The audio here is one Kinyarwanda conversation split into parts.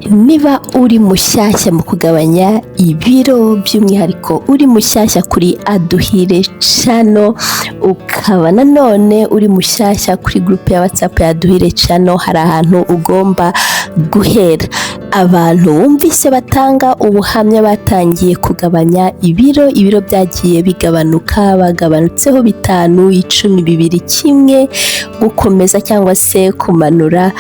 Niba uri mushyashya mu kugabanya ibiro, by'umwihariko uri mushyashya kuri Aduhire Channel, ukaba nanone uri mushyashya kuri groupe ya WhatsApp ya Aduhire Channel, hari ahantu ugomba guhera. Abantu wumvise batanga ubuhamya batangiye kugabanya ibiro, ibiro byagiye bigabanuka, bagabanutseho 5, 10, 2, 1, gukomeza cyangwa se kumanura,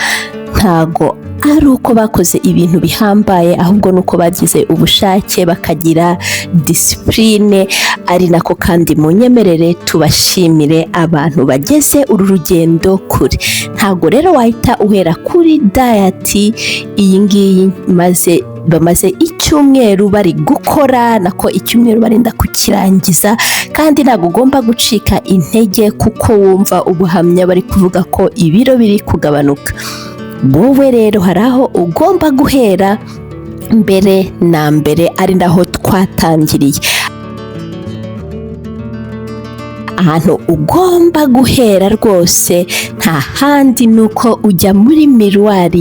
ntago ari uko bakoze ibintu bihambaye, ahubwo ni uko bagize ubushake, bakagira discipline. Ari nako kandi mu nyemerere tubashimire abantu bageze uru rugendo kure. Ntabwo rero wahita uhera kuri diet iyi ngiyi maze bamaze icyumweru bari gukora, nako icyumweru barinda kukirangiza. Kandi ntabwo ugomba gucika intege kuko wumva ubuhamya bari kuvuga ko ibiro biri kugabanuka. Wowe rero hari aho ugomba guhera mbere na mbere, ari naho twatangiriye. Ahantu ugomba guhera rwose nta handi, ni uko ujya muri miroir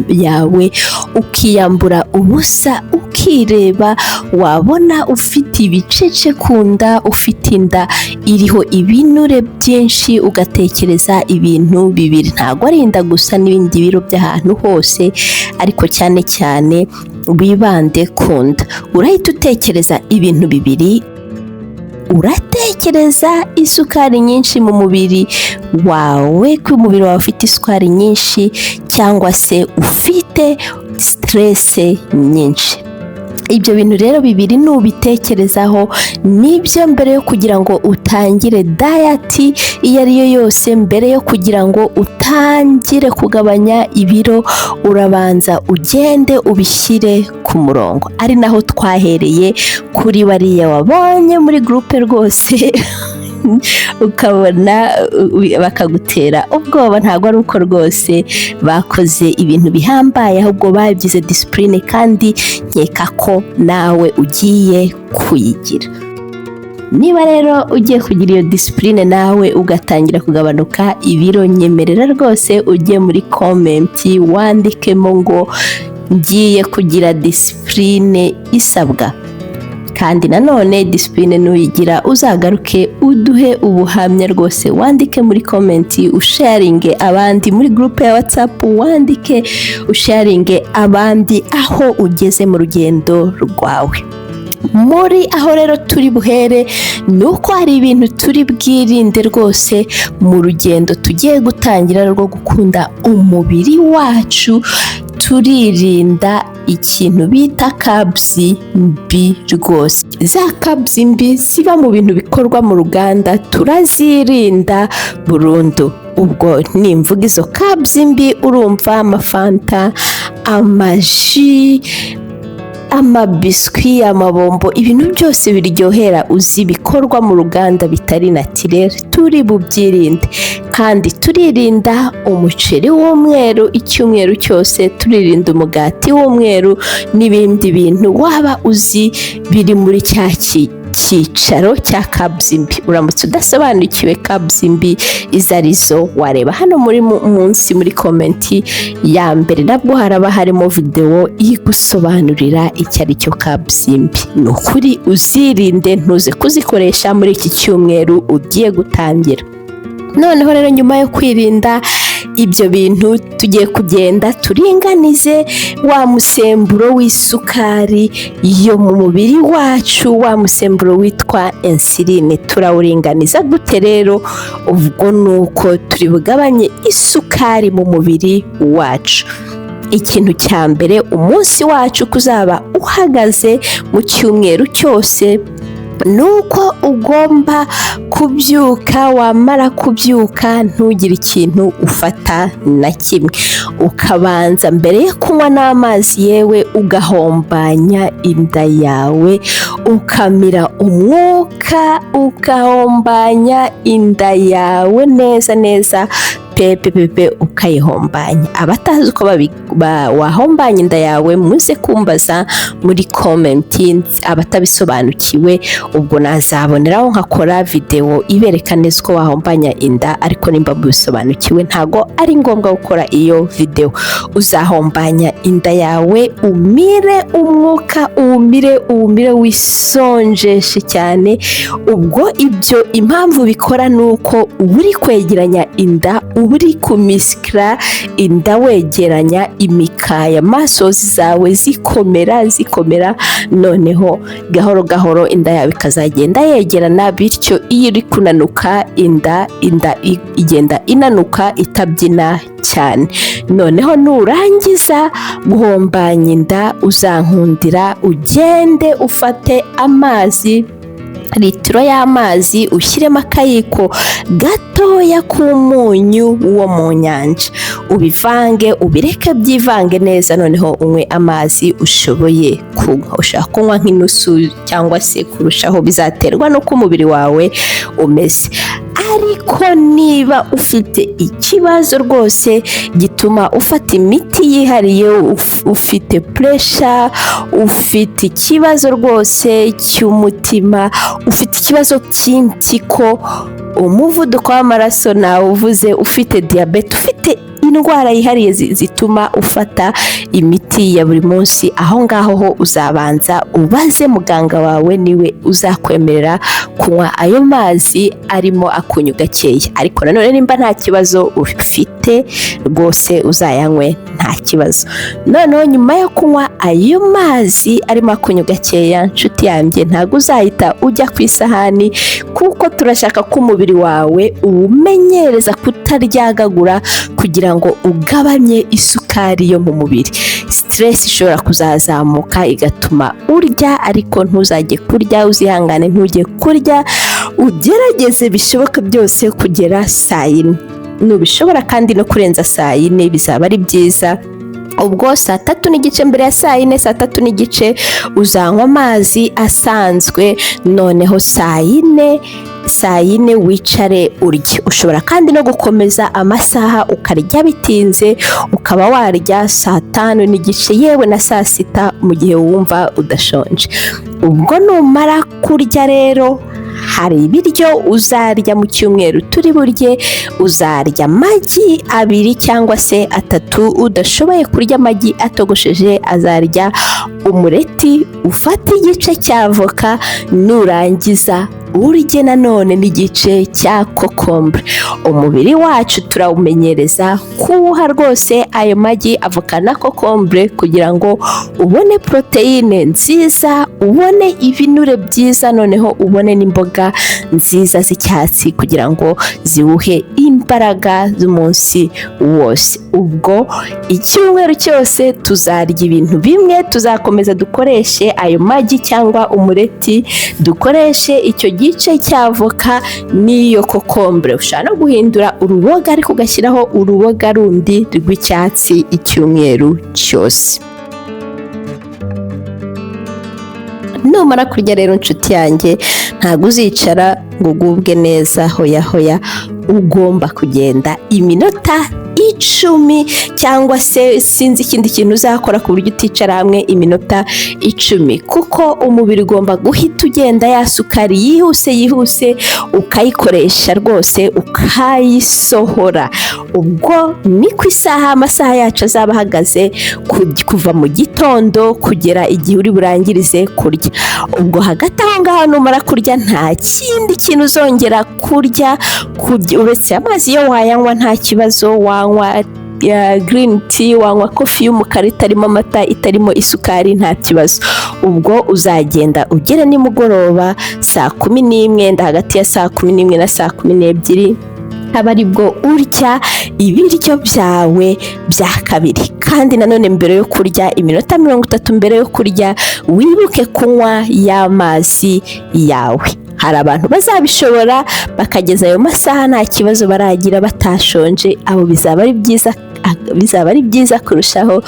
yawe, ukiyambura ubusa, ukireba. Wabona ufite ibicece ku nda, ufite inda iriho ibinure byinshi, ugatekereza ibintu bibiri. Ntabwo ari inda gusa, n'ibindi biro by'ahantu hose, ariko cyane cyane wibande ku nda. Urahita utekereza ibintu bibiri: uratekereza isukari nyinshi mu mubiri wawe, ko umubiri wawe ufite isukari nyinshi, cyangwa se ufite stress nyinshi. Ibyo bintu rero bibiri nubitekerezaho, nibyo mbere yo kugira ngo utangire diet iyo ari yo yose, mbere yo kugira ngo utangire kugabanya ibiro, urabanza ugende ubishyire ku murongo. Ari naho twahereye kuri bariya wabonye muri groupe rwose, ukabona bakagutera ubwoba. Ntabwo ari uko rwose bakoze ibintu bihambaye, ahubwo bagize discipline, kandi nkeka ko nawe ugiye kuyigira. Niba rero ugiye kugira iyo discipline nawe ugatangira kugabanuka ibiro, nyemerera rwose ujye muri comment wandikemo ngo "Ngiye kugira discipline isabwa". Kandi nanone discipline nuyigira, uzagaruke uduhe ubuhamya rwose, wandike muri comment, usharinge abandi muri groupe ya WhatsApp, wandike usharinge abandi aho ugeze mu rugendo rwawe. Muri aho rero turi buhere ni uko hari ibintu turi bwirinde rwose mu rugendo tugiye gutangira rwo gukunda umubiri wacu. Turirinda ikintu bita carbs mbi rwose. Za carbs mbi ziba mu bintu bikorwa mu ruganda turazirinda burundu. Ubwo nimvuga izo carbs mbi, urumva amafanta, amaji, amabiswi, amabombo, ibintu byose biryohera uzi bikorwa mu ruganda bitari naturel, turi bubyirinde. Kandi turirinda umuceri w'umweru icyumweru cyose, turirinda umugati w'umweru n'ibindi bintu waba uzi biri muri cya cyicaro cya carbs mbi. Uramutse udasobanukiwe carbs mbi izo arizo, wareba hano muri munsi muri comment ya mbere, nabwo haraba harimo videwo igusobanurira icyo ari cyo carbs mbi. Ni ukuri uzirinde, ntuze kuzikoresha muri iki cyumweru ugiye gutangira. Noneho rero, nyuma yo kwirinda ibyo bintu, tugiye kugenda turinganize wa musemburo w'isukari yo mu mubiri wacu, wa musemburo witwa insuline. Turawuringaniza gute rero? Ubwo ni uko turi bugabanye isukari mu mubiri wacu. Ikintu cya mbere, umunsi wacu kuzaba uhagaze mu cyumweru cyose, ni uko ugomba kubyuka. Wamara kubyuka, ntugire ikintu ufata na kimwe, ukabanza mbere yo kunywa n'amazi yewe, ugahombanya inda yawe, ukamira umwuka, ugahombanya inda yawe neza neza pe. Pe pe pe pe, ukayihombanya. Abatazi uko wahombanya inda yawe, muze kumbaza muri comment. Abatabisobanukiwe, ubwo nazaboneraho nkakora videwo ibereka neza uko wahombanya inda. Ariko nimba mubisobanukiwe, ntago ari ngombwa gukora iyo videwo. Uzahombanya inda yawe, umire umwuka, uwumire, uwumire, wisonjeshe cyane. Ubwo ibyo impamvu bikora ni uko uba uri kwegeranya inda, uba uri kumisikira inda, wegeranya imikaya, muscles zawe zikomera, zikomera, noneho gahoro gahoro inda yawe ikazagenda yegerana. Bityo iyo uri kunanuka inda, inda igenda inanuka itabyina cyane. Noneho nurangiza guhombanya inda, uzankundira ugende ufate amazi, litiro y'amazi, ushyiremo akayiko gatoya k'umunyu wo mu nyanja, ubivange, ubireke byivange neza, noneho unywe amazi ushoboye kunywa. Ushaka kunywa nk'inusu cyangwa se kurushaho, bizaterwa n'uko umubiri wawe umeze. Ariko niba ufite ikibazo rwose gituma ufata imiti yihariye, ufite pressure, ufite ikibazo rwose cy'umutima, ufite ikibazo cy'impyiko, umuvuduko w'amaraso nawuvuze, ufite diyabete, ufite indwara yihariye zituma ufata imiti ya buri munsi, aho ngaho ho uzabanza ubaze muganga wawe, niwe uzakwemerera kunywa ayo mazi arimo akunyu gakeya. Ariko nanone nimba nta kibazo ufite, rwose uzayanywe nta kibazo. Noneho nyuma yo kunywa ayo mazi arimo akunyu gakeya, nshuti yanjye, ntabwo uzahita ujya ku isahani, kuko turashaka ko umubiri wawe uwumenyereza kutaryagagura kugira ngo ugabanye isukari yo mu mubiri. Stress ishobora kuzazamuka igatuma urya, ariko ntuzajye kurya, uzihangane ntujye kurya, ugerageze bishoboka byose kugera saa 4. Nubishobora kandi no kurenza saa 4 bizaba ari byiza. Ubwo saa 3:30, mbere ya saa 4, saa 3:30 uzanywa amazi asanzwe, noneho saa 4, saa 4 wicare urye. Ushobora kandi no gukomeza amasaha ukarya bitinze, ukaba warya saa 5:30, yewe na saa 6 mu gihe wumva udashonje. Ubwo numara kurya rero, hari ibiryo uzarya mu cyumweru turi burye. Uzarya amagi abiri cyangwa se atatu. Udashoboye kurya amagi atogosheje azarya umureti, ufate igice cya avoka, nurangiza urye nanone n'igice cya kokombure. Umubiri wacu turawumenyereza kuwuha rwose ayo magi, avoka na kokombure, kugira ngo ubone poroteyine nziza, ubone ibinure byiza, noneho ubone n'imboga nziza z'icyatsi kugira ngo ziwuhe imbaraga z'umunsi wose. Ubwo icyumweru cyose tuzarya ibintu bimwe, tuzakomeza dukoreshe ayo magi cyangwa umureti, dukoreshe icyo gice cya avoka n'iyo kokombure. Ushobora no guhindura uruboga, ariko ugashyiraho uruboga rundi rw'icyatsi icyumweru cyose. Numara kurya rero, inshuti yanjye, ntabwo uzicara ngo ugubwe neza, hoya hoya. Ugomba kugenda iminota 10, cyangwa se sinzi ikindi kintu uzakora ku buryo uticara hamwe iminota 10, kuko umubiri ugomba guhita ugenda, ya sukari yihuse yihuse ukayikoresha rwose, ukayisohora. Ubwo ni ku isaha, amasaha yacu azaba ahagaze kuva mu gitondo kugera igihe uri burangirize kurya. Ubwo hagati aho ngaho, numara kurya, nta kindi kintu uzongera kurya uretse amazi. Yo wayanywa nta kibazo, wanywa green tea, wanywa coffee y'umukara itarimo amata, itarimo isukari, nta kibazo. Ubwo uzagenda ugere nimugoroba saa 11, hagati ya saa 11 na saa 12 aba aribwo urya ibiryo byawe bya kabiri. Kandi nanone mbere yo kurya, iminota 30 mbere yo kurya, wibuke kunywa y'amazi yawe. Hari abantu bazabishobora bakageza ayo masaha nta kibazo baragira, batashonje. Abo bizaba ari byiza, bizaba ari byiza kurushaho,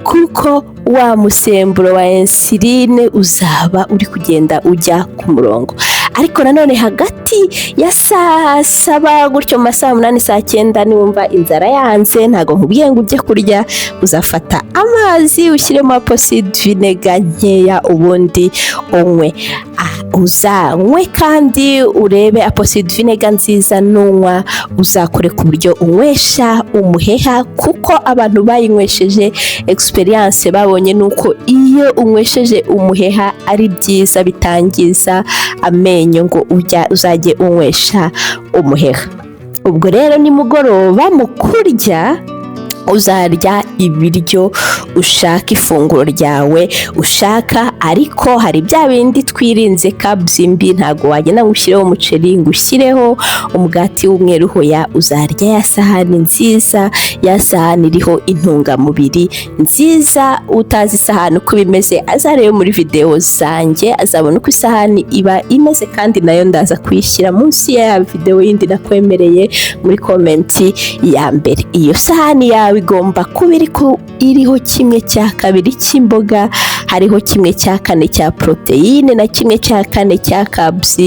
kuko wa musemburo wa insuline uzaba uri kugenda ujya ku murongo. Ariko nanone hagati ya saa 7 gutyo, mu ma saa 8, saa 9, niwumva inzara yanze, ntabwo nkubwiye ngo ujye kurya, uzafata amazi ushyiremo apple cider vinegar nkeya, ubundi unywe. Uzanywe kandi urebe apple cider vinegar nziza. Nunywa, uzakore ku buryo unywesha umuheha, kuko abantu bayinywesheje, experience babonye ni uko iyo unywesheje umuheha ari byiza, bitangiza amenyo, ngo ujya uzajye unywesha umuheha. Ubwo rero nimugoroba mu kurya, uzarya ibiryo ushaka, ifunguro ryawe ushaka, ariko hari bya bindi twirinze, carbs mbi. Ntabwo wagenda ngo ushyireho umuceri, ngo ushyireho umugati w'umweru, hoya. Uzarya ya sahani nziza, ya sahani iriho intungamubiri nziza. Utazi isahani uko bimeze azarebe muri videwo zanjye, azabona uko isahani iba imeze, kandi nayo ndaza kuyishyira munsi ya videwo yindi nakwemereye muri comment ya mbere. Iyo sahani yawe igomba kuba iriho 1/2 cy'imboga, hariho 1/4 cya poroteyine na 1/4 cya carbs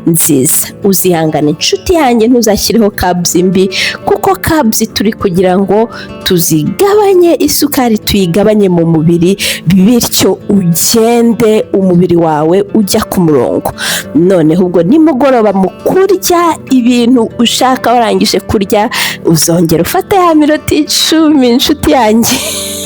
nziza. Uzihangane, inshuti yanjye, ntuzashyireho carbs mbi, kuko carbs turi kugira ngo tuzigabanye, isukari tuyigabanye mu mubiri, bityo ugende umubiri wawe ujya ku murongo. Noneho ubwo nimugoroba mu kurya ibintu ushaka, warangije kurya, uzongera ufate ya minota 10, inshuti yanjye,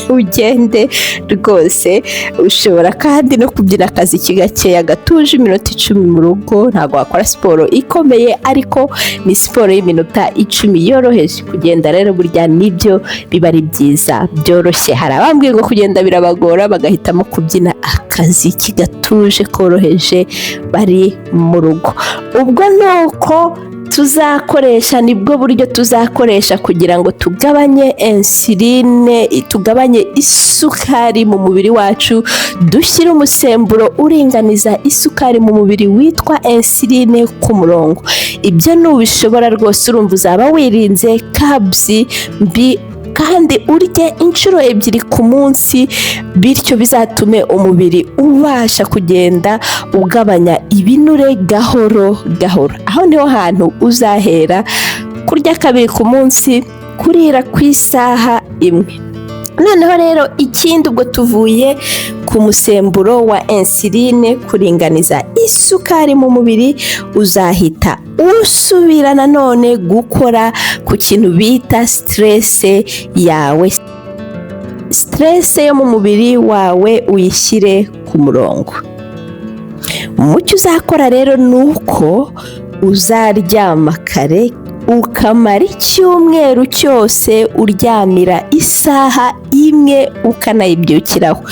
ugende rwose. Ushobora kandi no kubyina akaziki gakeya gatuje, iminota 10 mu rugo. Ntabwo wakora siporo ikomeye, ariko ni siporo y'iminota 10 yoroheje. Kugenda rero burya nibyo biba ari byiza, byoroshye. Hari abambwiye ngo kugenda birabagora, bagahitamo kubyina akaziki gatuje koroheje bari mu rugo. Ubwo ni uko tuzakoresha, nibwo buryo tuzakoresha kugira ngo tugabanye insuline, tugabanye isukari mu mubiri wacu, dushyire umusemburo uringaniza isukari mu mubiri witwa insuline ku murongo. Ibyo nubishobora rwose, urumva uzaba wirinze carbs mbi, kandi urye inshuro ebyiri ku munsi, bityo bizatume umubiri ubasha kugenda ugabanya ibinure gahoro gahoro. Aho niho hantu uzahera: kurya kabiri ku munsi, kurira ku isaha imwe. Noneho rero ikindi, ubwo tuvuye ku musemburo wa insuline kuringaniza isukari mu mubiri, uzahita usubira nanone gukora ku kintu bita stress yawe. Stress yo mu mubiri wawe uyishyire ku murongo. Mucyo uzakora rero ni uko uzaryama kare, ukamara icyumweru cyose uryamira isaha imwe, ukanayibyukiraho.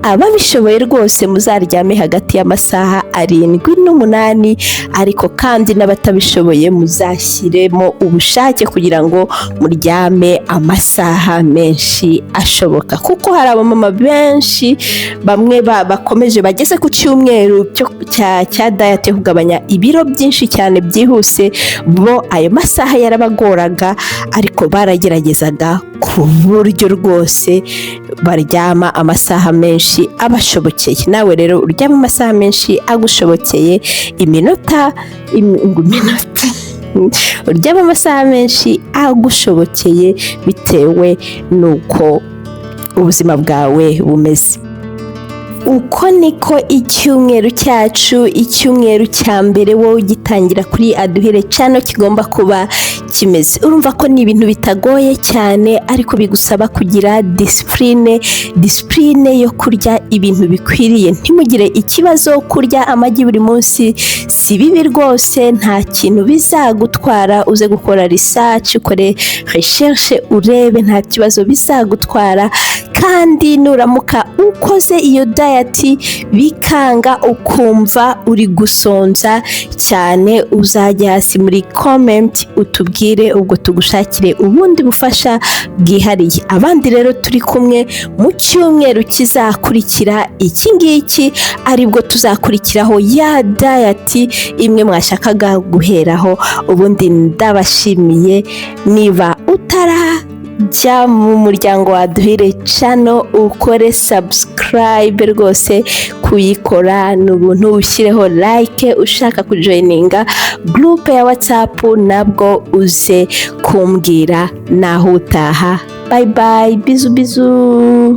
Ababishoboye rwose muzaryame hagati y'amasaha 7 n'umunani, ariko kandi n'abatabishoboye muzashyiremo ubushake kugira ngo muryame amasaha menshi ashoboka, kuko hari abamama benshi bamwe bakomeje bageze ku cyumweru cya diet yo kugabanya ibiro byinshi cyane byihuse, bo ayo masaha yarabagoraga, ariko barageragezaga ku buryo rwose baryama amasaha menshi abashobokeye. Nawe rero uryama amasaha menshi agushobokeye, iminota ngo iminota, uryama amasaha menshi agushobokeye bitewe n'uko ubuzima bwawe bumeze. Uko niko icyumweru cyacu, icyumweru cya mbere wowe ugitangira kuri Aduhire Channel, kigomba kuba kimeze. Urumva ko ni ibintu bitagoye cyane, ariko bigusaba kugira discipline, discipline yo kurya ibintu bikwiriye. Ntimugire ikibazo, kurya amagi buri munsi si bibi rwose, nta kintu bizagutwara. Uze gukora research, ukore recherche, urebe, nta kibazo bizagutwara. Kandi nuramuka ukoze iyo diet bikanga, ukumva uri gusonza cyane, uzajya hasi muri comment utubwire, ubwo tugushakire ubundi bufasha bwihariye. Abandi rero turi kumwe mu cyumweru kizakurikira iki ngiki, aribwo tuzakurikiraho ya diet imwe mwashakaga guheraho. Ubundi ndabashimiye. Niba utara Jya mu muryango wa Duhire Channel, ukore subscribe rwose, kuyikora ni ubuntu, ushyireho like. Ushaka kujoininga groupe ya WhatsApp nabwo uze kumbwira. Naho utaha, bye bye, bisous bisous.